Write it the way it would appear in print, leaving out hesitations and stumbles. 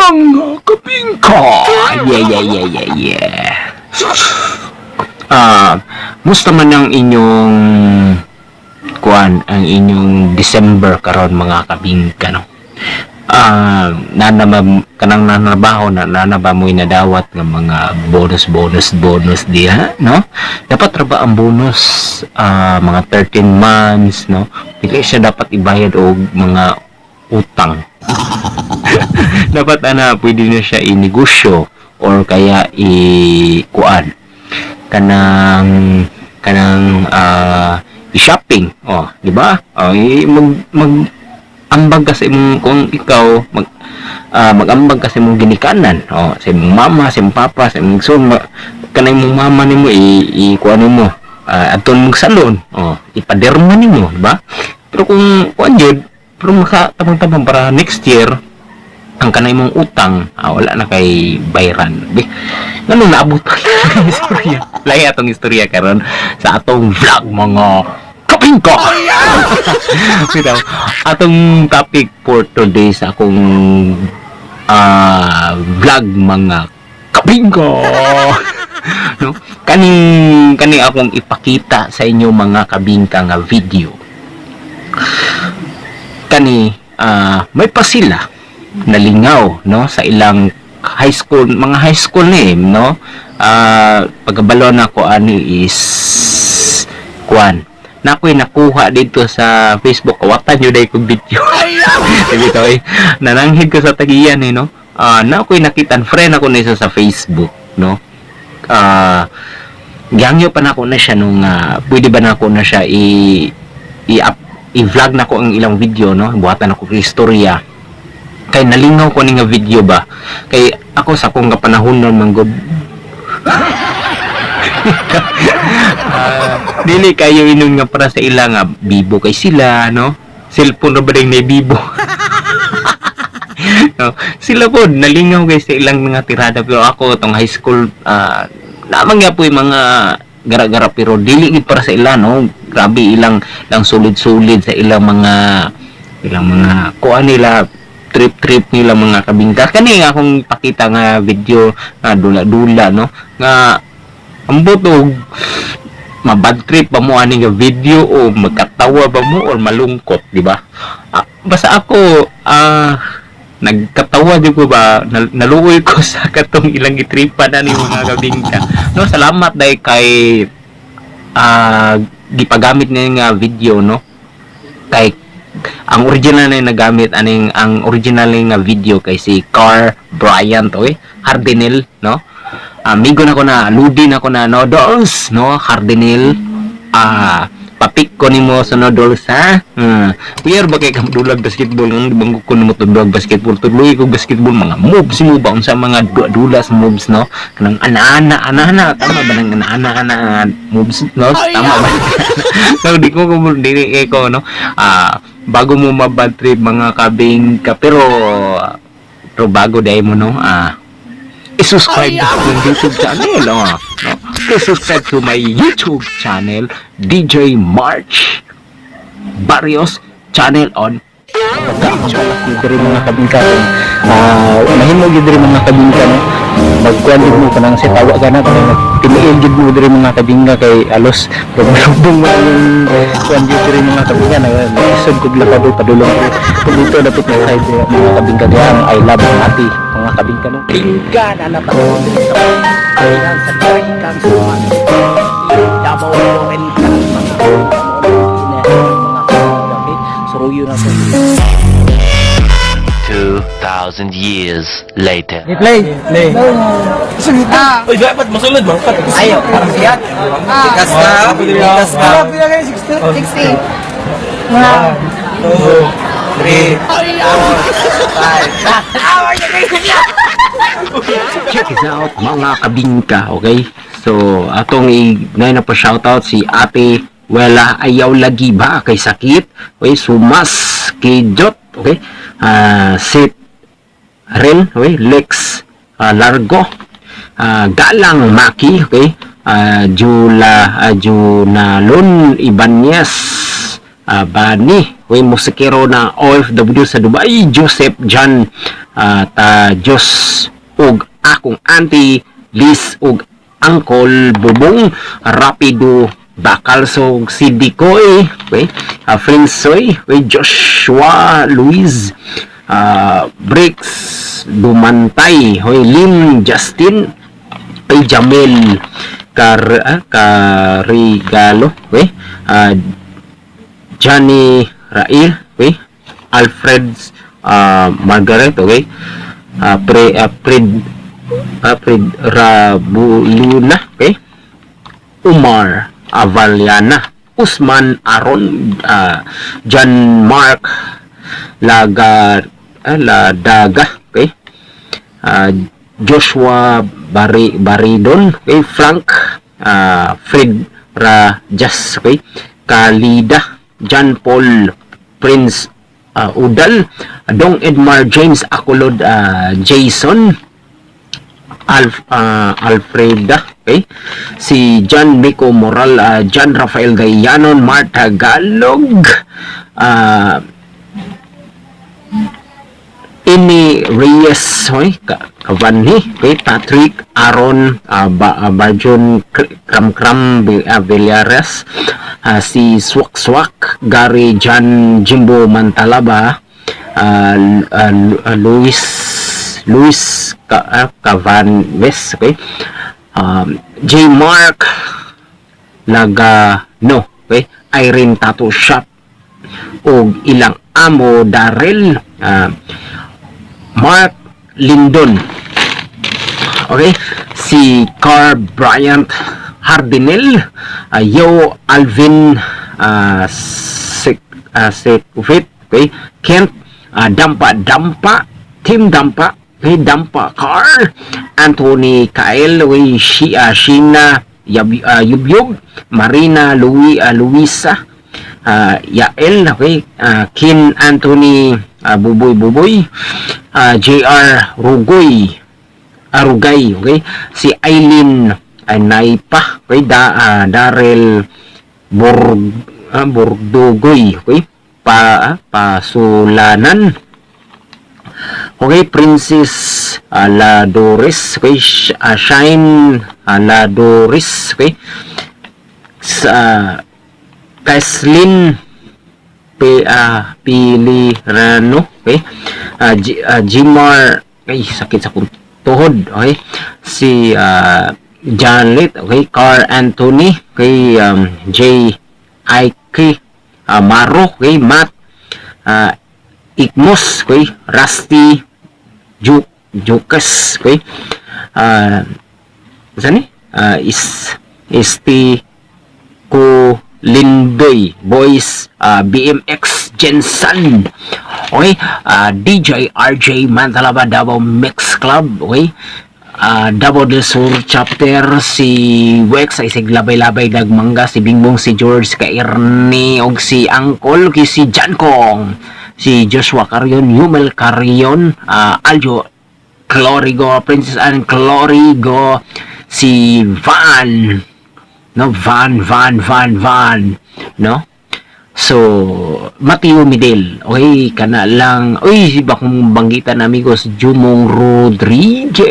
Mga kabingka! Yeah. Musta man ang inyong kuan, ang inyong December karon, mga kabingka, no? Nana ba kanang nanrabaho na, nana ba mo'y nadawat nga mga bonus, bonus, bonus diha, no? Dapat ra ba ang bonus mga 13 months, no? Dili siya dapat ibayad og mga utang. Dapat ana pwede na siya inegosyo or kaya i kuan kanang kanang i-shopping, oh, di ba? Oh, i, mag mag ambag ka sa imong, kung ikaw mag mag-ambag ka sa imong ginikanan, oh, sa imong mama, sa imong papa, sa imong, so kanang imong mama nimo i, i kuan nimo, adton mong salon, oh, ipaderma nimo, di ba? Pero kung kuan jud, pero makatabang-tabang para next year ang kanay mong utang, wala na kay bayran. Bi, ngano naabot pa ang istorya? Lahi atong istorya karon sa atong vlog, mga kapingka. Bitaw, atong topic for today sa akong vlog, mga kapingka, no, kaning kani akong ipakita sa inyo, mga kabingka, nga video kani, may pa sila nalingaw, no, sa ilang high school, mga high school ni, no? Pagkabalo na ko ani is kuan na ako'y nakuha dito sa Facebook, kawatan yun dahil kong video dito eh, nananghid ko sa tagiyan eh, no? Na ako'y nakitan, friend ako na isa sa Facebook, no? Gangyo pa nako na siya nung pwede ba nako na siya i i up i-vlog na ko ang ilang video, no? Buhatan ako kay istorya kay nalingaw ko ni nga video ba, kay ako sa akong kapanahon nun man gud, dili kayo inon nga para sa ila nga bibo kay sila, no? Cellphone ra ba ding may bibo, no? Sila po nalingaw kay sa ilang mga tirada, pero ako tong high school, lamang nga po yung mga gara-gara, pero dili gid para sa ila, no? Grabe ilang lang sulid-sulid sa ilang mga kuan nila, trip-trip nila, mga kabingka. Kani nga akong pakita nga video nga dula-dula, no, nga ambot og mabad trip ba mo ani nga video o magkatawa ba mo or malungkot, di ba? Basta ako, nagkatawa di ko ba, naluoy ko sa katong ilang gitripan ani, mga kabingka, no? Salamat dahil kay gipagamit niya nga video, no? Kay ang original na nagamit aning, ang original nga video kay si Carl Bryant, oy, Hardinel, no? Amigo na ko na, ludi na ko na noodles, no? Hardinel, papik ko nimo sa noodles, ha? Player ba kay kam dulag basketball? Ang bangko ko nimo dulag basketball, tuloy ko basketball, mga moves mo ba, unsa mga dula sa moves, no? Kanang ana-ana ana-ana, tama ba nang ana-ana ana moves, no? Tama ba? So di ko dili kay ko, no? Bago mo mabad trip, mga kabing ka, pero pero bago dahil mo, no, i-subscribe na akong YouTube channel, oh, no? Please subscribe to my YouTube channel, DJ March Barrios channel on Diri, mga kabingka, mahimo gyud diri, mga kabingka, no? Magkuan gid mo kanang si tawa ka na kanang tiniil gid mo diri, mga kabingka, kay alos lubong mo yung kuan gid diri, mga kabingka, na isod kog lakad padulong ko dito dapit na side diri, mga kabingka, diha ang I Love Mati, mga kabingka, no? Bingka na napanood diri sa Ayan sa Darikang Suman Davao Oriental, mga mga kabingka. Suruyo na ko. 2,000 years later. Play play. Uy, dapat masulod man. Ayaw, parang siya. Tikas ka, tikas ka. 60. 2, 3, 4, 5. Check this out, mga kabingka, okay? So atong i na pa shoutout si Ate Wela, ayaw lagi ba kay sakit, okay? Sumas kay Jot, okay? Sit Ren, okay? Lex Largo, Galang Maki, okay? Jula Junalon Ibanez, Bani, okay? Musikero na OFW sa Dubai, Joseph John. Ta Diyos ug akong auntie Liz ug Uncle Bubong Rapido Bakalsog, si Dikoy, okay, Frensoy, okay, Joshua Luis, Brix Dumantay, hoy, Lim Justin, kay Jamel Carigalo, okay, Johnny Rail, okay, Alfred, Margaret, okay, Pre Pred Pred Rabuluna, okay, Umar Avaliana, Usman Aron, John Mark Laga Ladaga, okay, Joshua Baridon, okay, Frank, Fred Rajas, okay, Kalida, John Paul Prince, Udal, Dong Edmar James Acolod, Jason Alfreda, okay? Si John Mico Moral, John Rafael Gayanon, Marta Galog, Amy Reyes, hoy, Kavanhi, okay, Patrick Aaron, Barjun Kramkram Villares, si Swak Swak, Gary John Jimbo Mantalaba, Luis Luis Cavanves, okay, J. Mark Lagano, okay, Irene Tattoo Shop, og ilang amo Darrell, Mark Lindon. Okay? Si Carl Bryant Hardinel, Yo Alvin, Sekvit, okay? Kent, Dampa Dampa, Tim Dampa, okay? Dampa Carl, Anthony Kael, okay? Sheena Yubyub, Marina Luisa, Yael, okay? Kin Anthony, Buboy Buboy, JR Rugoy, Arugay, okay? Si Eileen Naipa, okay? Darrell Bordogoy, okay? Pasulanan. Okay, Princess Ladores, okay? Shine Ladores, okay? Sa Kaslin Pilirano, okay? Jimar, ay, sakit sa kong tuhod, okay? Si Janlit, okay? Carl Anthony, okay? J. Ike Maro, okay? Matt Ikmos, okay? Rusty Jukes, okay? Saan ni? Is Esti Ko Lindoy Boys, BMX Jensen, okay, DJ RJ Mantalaba, Davao Mix Club, okay, Davao del Sur Chapter, si Wex ay sig labay-labay dagmangga, si Bingbong, si George, si Kairni og si Angkol, ki si John Kong, si Joshua Carion, Yumel Carion, Aljo Clorigo, Princess Anne Clorigo, si Van, no, Van Van Van Van, no. So Mateo Midel, okay, kana lang. Uy, si bakong banggitan, amigos, Jumong Rodriguez.